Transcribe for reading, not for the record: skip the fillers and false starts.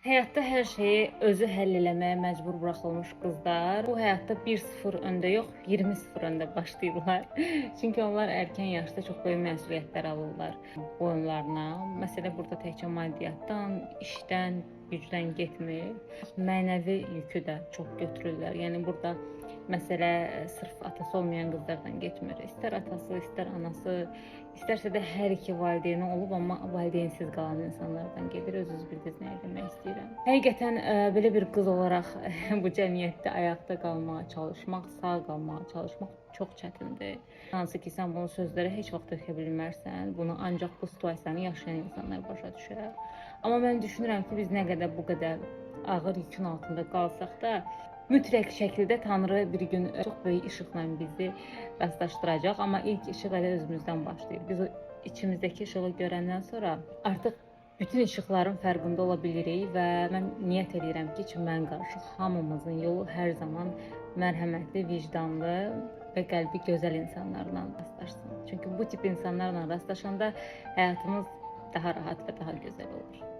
Həyatda hər şeyi özü həll eləməyə məcbur buraxılmış qızlar bu həyatda 1-0 öndə yox, 20-0 öndə başlayırlar. Çünki onlar erkən yaşda çox böyük məsuliyyətlər alırlar boyunlarına. Məsələ burada təkcə maddiyyatdan, işdən, gücdən getmir. Mənəvi yükü də çox götürürlər. Yəni burada məsələ sırf atası olmayan qızlardan getmir. İstər atası, istər anası, istərsə də hər iki valideyni olub, amma valideynsiz qalan insanlardan gedir. Özünüz bildiniz nə demək istəyirəm. Həqiqətən belə bir qız olaraq bu cəmiyyətdə ayaqda qalmağa çalışmaq, sağ qalmağa çalışmaq çox çətindir. Hansı ki, sən bunu sözlərə heç vaxt tökə bilmərsən. Bunu ancaq bu situasiyanı yaşayan insanlar başa düşər. Amma mən düşünürəm ki, biz nə qədər bu qədər ağır yükün altında qalsaq da, mütləq şəkildə Tanrı bir gün çox böyük işıqla bizi rastlaşdıracaq. Amma ilk işıq elə özümüzdən başlayır. Biz o içimizdəki işığı görəndən sonra artıq bütün işıqların fərqində ola bilirik və mən niyyət eləyirəm ki, içim mən qarışıq hamımızın yolu hər zaman mərhəmətli, vicdanlı və qəlbi gözəl insanlarla rastlaşsın. Çünki bu tip insanlarla rastlaşanda həyatımız daha rahat və daha gözəl olur.